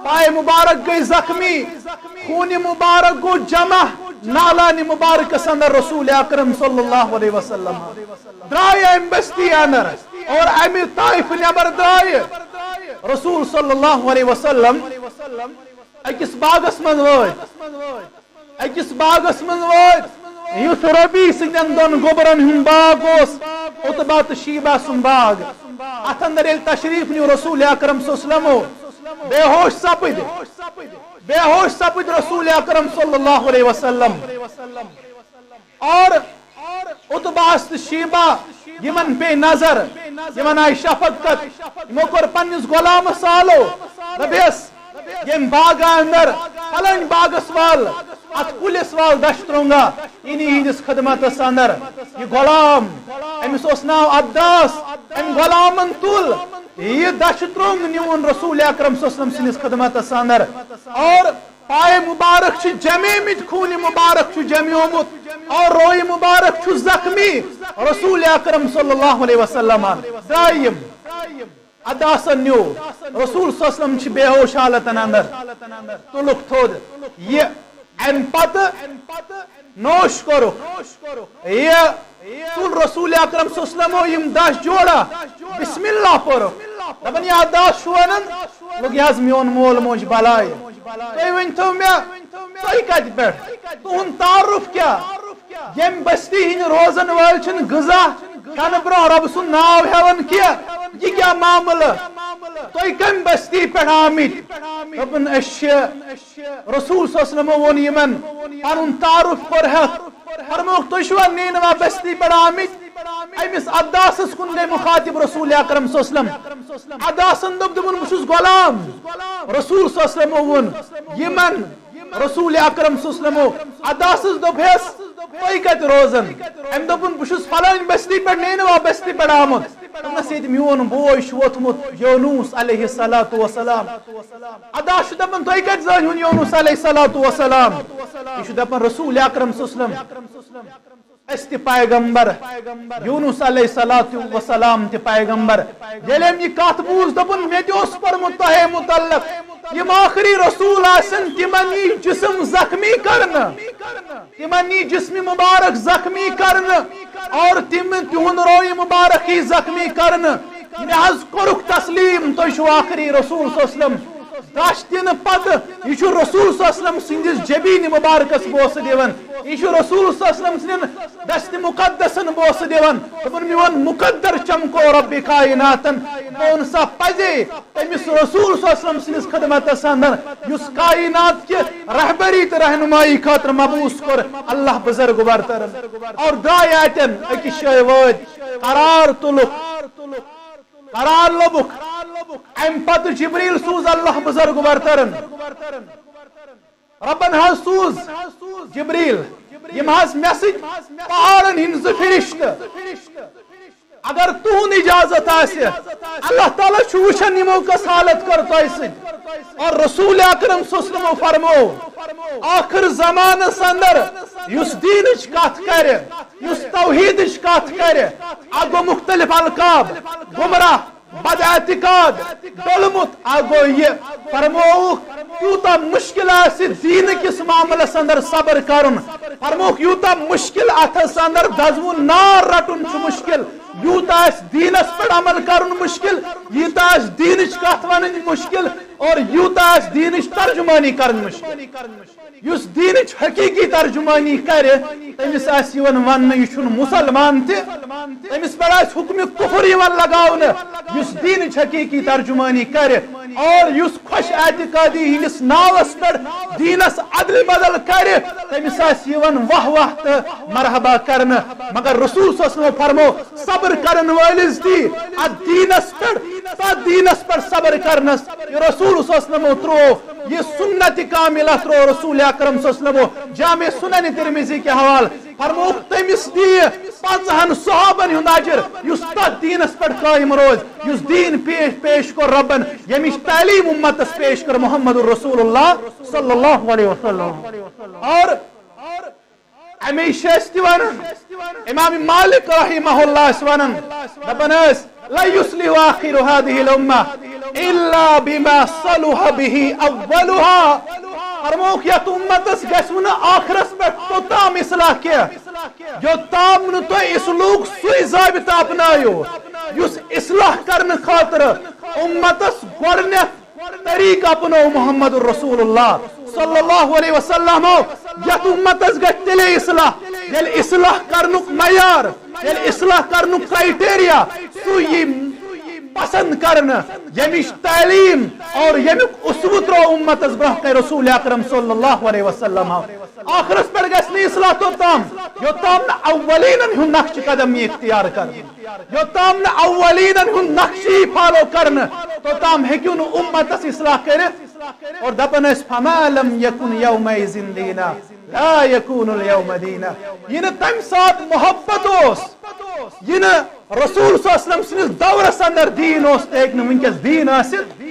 پائے مبارک گئی زخمی، خون مبارک گو جمع نالان مبارکس اندر رسول اکرم صلی اللہ علیہ وسلم۔ درائے امہِ بستی اندر اور امہِ طائف نبر درائے رسول صلی اللہ علیہ وسلم۔ اکس باغس منٛز وٲتۍ، اکس باغس منٛز وٲتۍ، یُس ربی سٕنٛدٮ۪ن دۄن گوٚبرن ہُنٛد باغ اوس، عتبہ تہٕ شیبہ سُنٛد باغ۔ اتھ اندر ییٚلہِ تشریف نیو رسول اکرم صلی اللہ علیہ وسلم، بے ہوش سپٕدۍ، بے ہوش سپٕدۍ رسول اکرم صلی اللہ علیہ وسلم۔ اور عتبہ تہٕ شیبہ، یِمن پیٚیہِ نظر، یِمن آیہِ شفقت، یِمو کوٚر پننِس غلامس آلو، دوٚپہس، ییٚمہِ باغہٕ اندر فلٲنۍ باغس وال، اتھ کُلِس وال دچھ ترٛونٛگا، یعنی یِہنٛدِس خدمتس اندر۔ یہِ غلام، أمِس اوس ناو عداس، أمۍ غلامن تُل یہِ دچھ ترٛونٛگ، نیوٗن رسول اکرم صلی اللہ علیہ وسلم سٕنٛدِس خدمتس اندر۔ اور پائے مبارک چھِ جمیمٕتۍ، خونِ مبارک چھُ جمیومُت اور روے مبارک چھُ زخمی۔ رسول اکرم صلی اللہ علیہ وسلم درٛاے یِم۔ عداسن نیوٗ۔ رسول صلی اللہ علیہ وسلم چھِ بے ہوش حالتن اندر۔ تُلُکھ تھوٚد۔ یہِ امہِ پتہٕ نوش کوٚرُکھ۔ یہِ تُل رسول اکرم صلی اللہ علیہ وسلمو یِم دَچھ جوڑا، بسم اللہ پوٚرُکھ۔ دپان، یہِ عداس چھُ ونان، لوٚگ یہِ حظ میون مول موج بلایہِ۔ تُہۍ ؤنۍ تو مےٚ، تُہۍ کتہِ پٮ۪ٹھ؟ تُہُنٛد تعارُف کیٛاہ؟ ییٚمہِ بستی ہٕنٛدۍ روزن وٲلۍ چھِنہٕ غذا کھٮ۪نہٕ برونٛہہ رۄبہٕ سُنٛد ناو ہٮ۪وان کینٛہہ، یہِ کیٛاہ معاملہٕ؟ تُہۍ کمہِ بستی پٮ۪ٹھ آمٕتۍ؟ دوٚپُن، أسۍ چھِ رسول صلی اللہ علیہ وسلمو ووٚن یِمن، پنُن تعارُف کوٚر ہٮ۪تھ، فرمووُکھ، تُہۍ چھِوا نینوا بستی پٮ۪ٹھ آمٕتۍ؟ أمِس عداسس کُن گٔے مُخاطب رسول اکرم صلی اللہ علیہ وسلم۔ عداسن دوٚپ، دوٚپُن، بہٕ چھُس غلام۔ رسول صلی اللہ علیہ وسلمو ووٚن یِمن، رسول اکرم صلی اللہ علیہ وسلمو عداسس دوٚپ ہٮ۪س، تُہۍ کتہِ روزان؟ أمۍ دوٚپُن، بہٕ چھُس فلٲنۍ بستی پٮ۪ٹھ، نینوا بستی پٮ۪ٹھ آمُت۔ دوٚپنس، ییٚتہِ میون بوے چھُ ووتھمُت یونس علیہ الصلوۃ والسلام۔ عداس چھُ دپان، تُہۍ کتہِ زٲنۍ ہُن یونس علیہ الصلوۃ والسلام؟ یہِ چھُ دپان رسول اکرم صلی اللہ علیہ وسلم، أسۍ تہِ پیغمبر، یونس علیہ الصلوۃ والسلام تہِ پیغمبر۔ ییٚلہِ أمۍ یہِ کتھ بوٗز، دوٚپُن، مےٚ تہِ اوس پوٚرمُت تۄہے متعلق، یِم ٲخری رسول آسن، تِمن یی جسم زخمی کرنہٕ، تِمن یی جسم مبارک زخمی کرنہٕ، اور تِم، تِہُنٛد روے مبارک یی زخمی کرنہٕ۔ مےٚ حظ کوٚرُکھ تسلیم، تُہۍ چھِو ٲخری رسول صلی اللہ علیہ وسلم۔ دَچھ دِنہٕ پتہٕ، یہِ چھُ رسول صلی اللہ علیہ وسلم سٕنٛدِس جبیٖن مبارکس بوسہٕ دِوان، یہِ چھُ رسول صلی اللہ علیہ وسلم سٕنٛدٮ۪ن دست مقدسن بوسہٕ دِوان۔ دوٚپُن، میون مقدر چمکو رب کائناتن، بہٕ ووٚن سا پزے، تٔمِس رسول صلی اللہ علیہ وسلم سٕنٛدِس خدمتس اندر، یُس کائنات کہِ رہبری تہٕ رہنمائی خٲطرٕ مبعوث کوٚر اللہ بزرگ برترن۔ اور درٛاے اتٮ۪ن أکِس جایہِ وٲتۍ، قرار تُلُکھ، قرار لوٚبُکھ۔ امہِ پتہٕ جبریل سوٗز اللہ بزرگ برترن۔ ربن حظ سوٗز جبریل، یِم حظ مےٚ سۭتۍ پہاڑن ہٕنٛدۍ زٕ فرشتہٕ۔ اگر تُہُنٛد اجازت آسہِ، اللہ تعالیٰ چھُ وٕچھان یِمو کۄس حالت کٔر تۄہہِ سۭتۍ۔ اور رسول اکرم صلی اللہ علیہ وسلم فرمو، آخر زمانس اندر یُس دینٕچ کتھ کرِ، یُس توحیدٕچ کتھ کرِ، اتھ گوٚو مختلف القاب، گمراہ، بد اعتقاد، ڈوٚلمُت، اتھ گوٚو یہِ۔ فرمووُکھ، یوٗتاہ مشکل آسہِ دین کِس معاملس اندر صبر کرُن، فرمووُکھ، یوٗتاہ مشکل اتھس اندر دزوُن نار رٹُن چھُ مشکل، یوٗتاہ آسہِ دینس پٮ۪ٹھ عمل کرُن مشکل، یوٗتاہ آسہِ دینٕچ کتھ ونٕنۍ مشکل، اور یوٗتاہ آسہِ دینٕچ ترجمانی کرٕنۍ مشکل۔ یُس دینٕچ حقیقی ترجمانی کرِ، تٔمِس آسہِ یِوان وننہٕ، یہِ چھُنہٕ مسلمان تہِ۔ تٔمِس پٮ۪ٹھ آسہِ حکمِ کفر یِوان لگاونہٕ، یُس دینٕچ حقیقی ترجمانی کرِ۔ اور یُس خۄش اعتقادی ہٕنٛدِس ناوس پٮ۪ٹھ دینس ادلہِ بدل کرِ، تٔمِس آسہِ یِوان واہ واہ تہٕ مرحبا کرنہٕ۔ مگر رسول صلی اللہ علیہ وسلم فرمو، صبر کرن وٲلِس دی اتھ دینس پٮ۪ٹھ، تتھ دینس پٮ۪ٹھ صبر کرنس۔ یہِ رسول صلی اللہ علیہ وسلم ترٛوو، یہِ سنت کاملہ ترٛوو رسول اکرم صلی اللہ علیہ وسلم جامع سنن ترمذی کہِ حوالہٕ۔ فرمووُکھ، تٔمِس دِیہِ پنٛژاہن صحابن ہُنٛد اجر، یُس تتھ دینس پٮ۪ٹھ قٲیِم روزِ، یُس دین پیش، پیش کوٚر ربن، ییٚمِچ تعلیٖم اُمتس پیش کٔر محمد رسول اللہ صلی اللہ علیہ وسلم۔ اور امی چھِ أسۍ تہِ ونان، امام مالک رحمہ اللہ ٲسۍ ونان، دپان ٲسۍ، لا یصلح آخر هذه الامة الا بما صلح به اولها۔ فرمووُکھ، یتھ اُمتس گژھِ نہٕ ٲخرس پٮ۪ٹھ توٚتام اصلاح کینٛہہ، یوٚتام نہٕ تُہۍ اصلاحُک سُے ضابطہٕ اپنٲیِو، یُس اصلاح کرنہٕ خٲطرٕ اُمتس گۄڈٕنیتھ طریقہٕ اپنوو محمد رسول اللہ صلی اللہ علیہ وسلم۔ یتھ اُمتس گژھِ تیٚلے اصلاح، ییٚلہِ اصلاح کرنُک معیار، ییٚلہِ اصلاح کرنُک criteria سُہ یی پسند کرنہٕ، ییٚمِچ تعلیٖم اور ییٚمیُک اسوٕ ترٛوو اُمتس برونٛہہ کنہِ رسول اکرم صلی اللہ علیہ وسلم۔ ٲخرس پٮ۪ٹھ گژھِ نہٕ اصلاح توٚتام، یوٚتام نہٕ اولینن ہُنٛد نقش قدم یی اختیار کرنہٕ، یوٚتام نہٕ اولینن ہُنٛد نقش یی follow کرنہٕ، توٚتام ہیٚکِو نہٕ اُمتس اصلاح کٔرِتھ۔ اور دپان ٲسۍ، فما لم یکن یومئذ دینا لا یکون الیوم دینا۔ یہِ نہٕ تمہِ ساتہٕ محبت اوس، یہِ نہٕ رسول صلی اللہ علیہ وسلم سٕنٛدِس دورس اندر دیٖن اوس، تہِ ہیٚکہِ نہٕ وٕنکیٚس دیٖن ٲسِتھ۔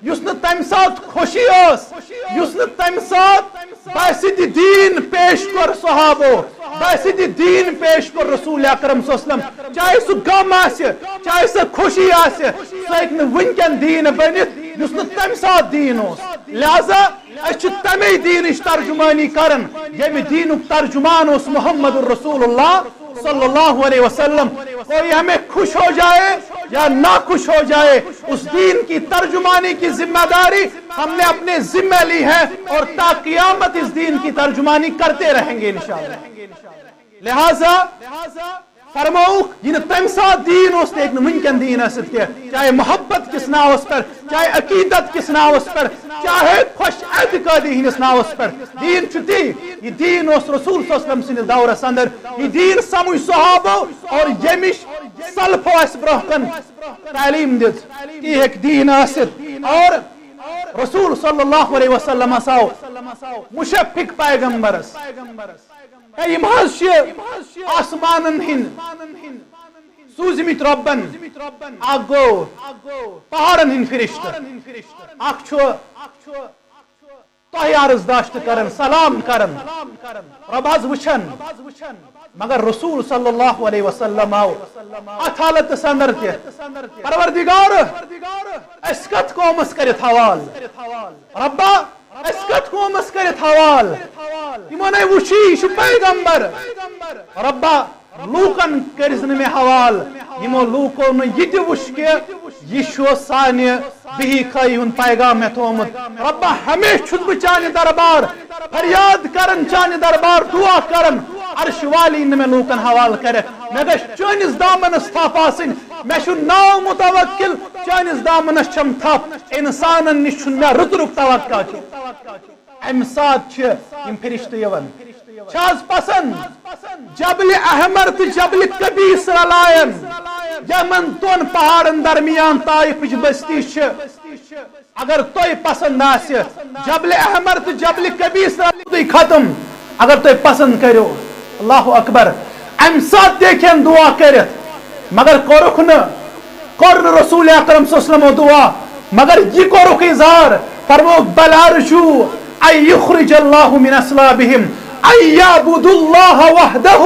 یُس نہٕ تمہِ ساتہٕ خوشی ٲس، یُس نہٕ تمہِ ساتہٕ باسہِ تہِ دیٖن پیش کوٚر صحابو، باسہِ تہِ دیٖن پیش کوٚر رسول اکرم صلی اللہ علیہ وسلم، چاہے سُہ غم آسہِ، چاہے سۄ خوشی آسہِ، سُہ ہیٚکہِ نہٕ وٕنکیٚن دیٖن بٔنِتھ، یُس نہٕ تمہِ ساتہٕ دیٖن اوس۔ لہذا أسۍ چھِ تمے دیٖنٕچ ترجمانی کران، ییٚمہِ دیٖنُک ترجمان اوس محمد رسول اللہ صلی اللہ علیہ وسلم۔ کوئی ہمیں خوش ہو جائے یا ناخوش ہو جائے، اس دین کی ترجمانی کی ذمہ داری ہم نے اپنے ذمہ لی ہے اور تا قیامت اس دین کی ترجمانی کرتے رہیں گے انشاءاللہ۔ لہذا فرمووُکھ، یہِ نہٕ تمہِ ساتہٕ دیٖن اوس، تہِ ہیٚکہِ نہٕ وٕنکیٚن دیٖن ٲسِتھ کینٛہہ، چاہے محبت کِس ناوس پٮ۪ٹھ، چاہے عقیدت کِس ناوس پٮ۪ٹھ، چاہے خۄش اعتقٲدی ہٕنٛدِس ناوس پٮ۪ٹھ۔ دیٖن چھُ تی، یہِ دیٖن اوس رسول صلی اللہ علیہ وسلم سٕنٛدِس دورس اندر، یہِ دیٖن سمجھ صحابو اور ییٚمِچ سلفو اَسہِ برونٛہہ کن تعلیٖم دِژ، تی ہیٚکہِ دیٖن ٲسِتھ۔ اور رسول صلی اللہ علیہ وسلم ہسا آو مشفق پیغمبرس۔ ہے، یِم حظ چھِ آسمانن ہٕنٛدۍ سوٗزمٕتۍ رۄبن۔ اکھ گوٚو پہاڑن ہٕنٛدۍ فرشتہٕ، اکھ چھُ تۄہہِ عرض داشت کران، سلام کران۔ رۄب حظ وٕچھان، مگر رسول صلی اللہ علیہ وسلم آو اتھ حالتس اندر تہِ، پروردگار، أسۍ کتھ قومس کٔرِتھ حوالہٕ؟ رۄبا، أسۍ کتھ قومس کٔرِتھ حوالہٕ؟ یِمن ہے وُچھی، یہِ چھُ پیغمبر۔ رۄبا، لوٗکن کٔرۍ زِ نہٕ مےٚ حوالہٕ، یِمو لوٗکو نہٕ یہِ تہِ وُچھ کہِ یہِ چھُ سانہِ بِہی خٲہی ہُنٛد پیغام مےٚ تھوٚومُت۔ رۄبا، ہمیشہٕ چھُس بہٕ چانہِ دربار فریاد کران، چانہِ دربار دعا کران، عرش والی نہٕ مےٚ لوٗکن حوالہٕ کرِ۔ مےٚ گژھِ چٲنِس دامنس تھپھ آسٕنۍ، مےٚ چھُ ناو متوکل، چٲنِس دامنس چھم تھپھ، انسانن نِش چھُنہٕ مےٚ رُت رُت توقع چھُ۔ امہِ ساتہٕ چھِ یِم فرشتہٕ یِوان۔ چھِ حظ پسند جبل احمر تہٕ جبل قبیس رلاین، یِمن دۄن پہاڑن درمیان طائفٕچ بستی چھِ؟ اگر تۄہہِ پسند آسہِ جبل احمر تہٕ جبل قبیس رلاوُن ختم، اگر تُہۍ پسند کٔرِو، اللہ اکبر، امہِ ساتہٕ تہِ ہیٚکہِ ہن دعا کٔرِتھ، مگر کوٚرُکھ نہٕ، کوٚر نہٕ رسول اکرم صلی اللہ علیہ وسلمو دعا، مگر یہِ کوٚرُکھ اظہار، فرمووُکھ، "بل ارجو ان یخرج اللہ من اصلابہم ان یعبدوا اللہ وحدہ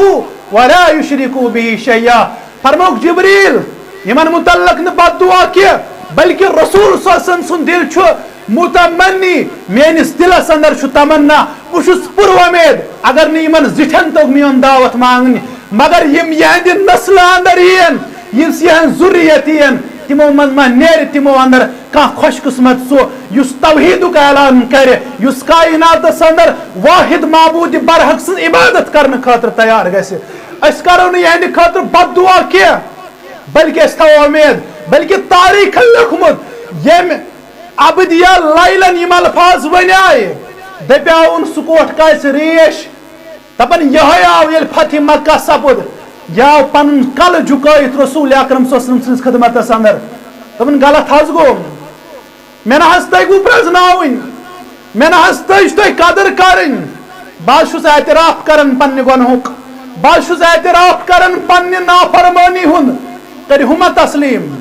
ولا یشرکوا بہ شیئا۔" فرمووُکھ، جبریل، یِمن متعلق نہٕ بد دعا کینٛہہ، بلکہ رسول صلی اللہ علیہ وسلم سُنٛد دل چھُ متمنی، میٲنِس دلس اندر چھُ تمنا، بہٕ چھُس پُر وۄمید، اگر نہٕ یِمن زِٹھٮ۪ن توٚگ میون دعوت مانگنہِ، مگر یِم یِہنٛدِ نسلہٕ اندر یِن، یُس یِہنٛز ذُریت یِن، تِمو منٛز ما نیرِ تِمو اندر کانٛہہ خۄش قسمت سُہ، یُس توحیدُک اعلان کرِ، یُس کائناتس اندر واحد معبود برحق سٕنٛز عبادت کرنہٕ خٲطرٕ تیار گژھِ۔ أسۍ کرو نہٕ یِہنٛدِ خٲطرٕ بد دعا کینٛہہ، بلکہ أسۍ تھاوو اُمید، بلکہ تاریخن لیوٚکھمُت، ییٚمہِ عبدیہ لیلن یِم الفاظ ونیایہِ، دپیاوُن سُہ کوٹھ کاسہِ ریش، دپان یہے آو ییٚلہِ فتح مکہ سپُد، یہِ آو پنُن کلہٕ جُکٲیِتھ رسول اکرم صلی اللہ علیہ وسلم سٕنٛدِس خدمتس اندر۔ دپان غلط حظ گوٚو، مےٚ نہ حظ تٔگوٕ پرزناوٕنۍ، مےٚ نہ حظ تٔج تۄہہِ قدر کرٕنۍ۔ بہٕ حظ چھُس اعتراف کران پننہِ گۄنہُک، بہٕ حظ چھُس اعتراف کران پننہِ نافرمٲنی ہُنٛد، کٔرِو مےٚ تسلیم۔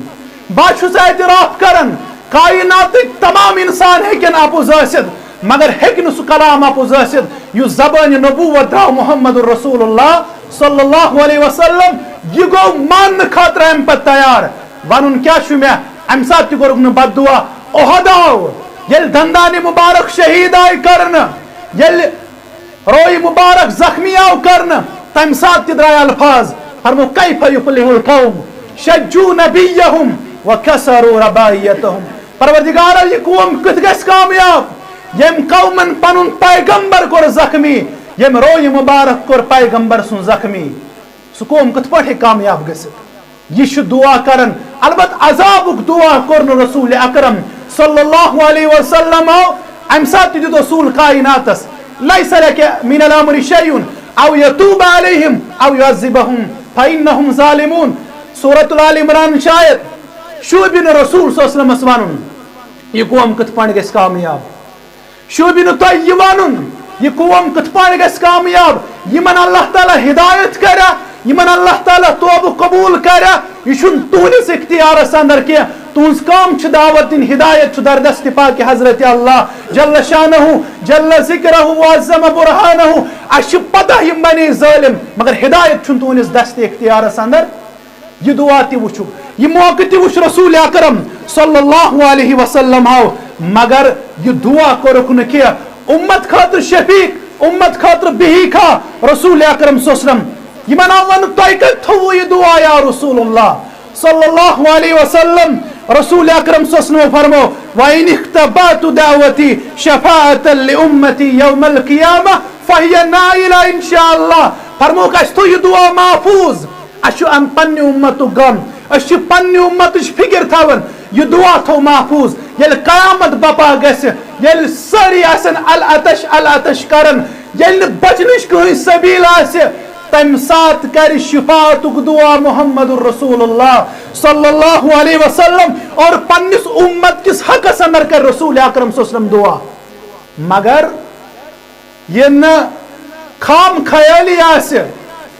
بہٕ حظ چھُس اعتراف کران، کائناتٕکۍ تمام انسان ہیٚکن اپُز ٲسِتھ، مگر ہیٚکہِ نہٕ سُہ کلام اپُز ٲسِتھ یُس زبانہِ نبوت درٛاو محمد رسول اللہ صلی اللہ علیہ وسلم۔ یہِ گوٚو ماننہٕ خٲطرٕ امہِ پتہٕ تیار۔ ونُن کیٛاہ چھُ مےٚ؟ امہِ ساتہٕ تہِ کوٚرُکھ نہٕ بد دعا۔ احد آو، ییٚلہِ دندانِ مبارک شہید آیہِ کرنہٕ، ییٚلہِ روی مبارک زخمی آو کرنہٕ، تمہِ ساتہٕ تہِ درٛاے الفاظ، فرمو، "کیف یفلح القوم شجوا نبیہم وکسروا رباعیتہم۔" پروردگارا، یہِ قوم کِتھ گژھِ کامیاب، ییٚمۍ قومن پنُن پیغمبر کوٚر زخمی، ییٚمۍ روی مبارک کوٚر پیغمبر سُنٛد زخمی؟ سُہ قوم کِتھ پٲٹھۍ ہیٚکہِ کامیاب گٔژھِتھ؟ یہِ چھُ دعا کران، البتہ عذابُک دعا کوٚر نہٕ رسول اکرم صلی اللہ علیہ وسلم۔ امہِ ساتہٕ تہِ دیُت اصوٗل کائناتس، "لیس لک من الامر شیء او یتوب علیہم او یعذبہم فانہم ظالمون۔" سورۃ الآل عمران شاید شوٗبہِ نہٕ رسول صلی اللہ علیہ وسلمس ونُن، یہِ قوم کِتھ پٲٹھۍ گژھِ کامیاب۔ شوٗبہِ نہٕ تۄہہِ یہِ ونُن، یہِ قوم کِتھ پٲٹھۍ گژھِ کامیاب؟ یِمن اللہ تعالیٰ ہدایت کرِ، یِمن اللہ تعالیٰ توبہٕ قبول کرِ، یہِ چھُنہٕ تُہنٛدِس اختیارس اندر کینٛہہ۔ تُہنٛز کٲم چھِ دعوت دِنۍ، ہدایت چھُ در دست پاک حضرت اللہ جل شانہ، جل ذکرہ، وعظم برہانہ۔ اسہِ چھِ پتہ یِم بنے ظٲلم، مگر ہدایت چھُنہٕ تُہنٛدِس دست اختیارس اندر۔ یہِ دعا تہِ وٕچھُکھ، یہِ موقعہٕ تہِ وٕچھ رسول اکرم صلی اللہ علیہ وسلم ہو، مگر یہِ دعا کوٚرُکھ نہٕ کینٛہہ۔ امت خٲطرٕ شفیق، امت خٲطرٕ بہیکھا رسول اکرم صلی اللہ علیہ وسلم۔ یِمن آو وننہٕ، "تۄہہِ کتہِ تھوٚوُ یہِ دعا یا رسول اللہ صلی اللہ علیہ وسلم؟" رسول اکرم صلی اللہ علیہ وسلم فرمو، "وَإِنِ اختبأت دعوتي شفاعة لأمتي يوم القيامة فهي نائلة إن شاء الله۔" فرموکھ، اسہِ تھوٚو یہِ دعا محفوظ۔ اسہِ چھُ ام پننہِ امتُک غم، أسۍ چھِ پننہِ امتٕچ فکر تھاوان۔ یہِ دعا تھوٚو محفوظ، ییٚلہِ قیامت بپا گژھِ، ییٚلہِ سٲری آسن العطش العطش کران، ییٚلہِ نہٕ بچنٕچ کٕہٕنۍ سبیل آسہِ، تمہِ ساتہٕ کرِ شفاعتُک دعا محمد رسول اللہ صلی اللہ علیہ وسلم اور پننِس امت کِس حقس اندر کرِ رسول اکرم صلی اللہ علیہ وسلم دعا۔ مگر یہِ نہٕ خام خیٲلی آسہِ،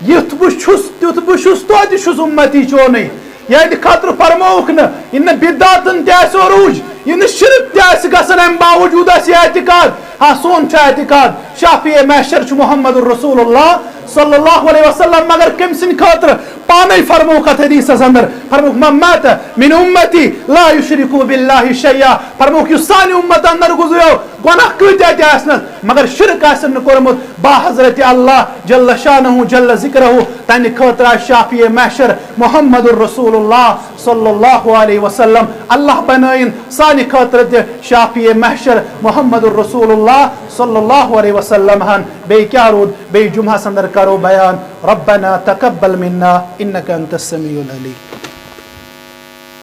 یُتھ بہٕ چھُس، تیُتھ بہٕ چھُس، توتہِ چھُس اُمتی چونُے۔ یِہنٛدِ خٲطرٕ فرمووُکھ نہٕ، یہِ نہٕ بدعاتن تہِ آسہِ عروج، یہِ نہٕ شرک تہِ آسہِ گژھان، اَمہِ باوجوٗد آسہِ یہِ اعتقاد۔ ہاں، سون چھُ اعتقاد، شافیع محشر چھُ محمد رسول اللہ صلی اللہ علیہ وسلم، مگر کٔمۍ سٕنٛدِ خٲطرٕ؟ پانے فرمووُکھ اتھ حدیثس اندر، فرمووُکھ، "من مات من امتی لا یشرک باللہ شیئا۔" فرمووُکھ، یُس سانہِ امت اندر گُزریو، گۄناہ کۭتیاہ تہِ آسنس، مگر شرک آسن نہٕ کوٚرمُت، با حضرت اللہ جل شانہ جل ذکرہ، تہنٛدِ خٲطرٕ آسہِ شافیع محشر محمد رسول اللہ صلی اللہ علیہ وسلم۔ اللہ بنٲیِن سانہِ خٲطرٕ تہِ شافیع محشر محمد رسول اللہ صلی اللہ علیہ وسلم ہن۔ بیٚیہِ کیٛاہ روٗد؟ بیٚیہِ جمعہس اندر کرو بیان۔ ربنا تقبل منا انک انت السمیع العلیم۔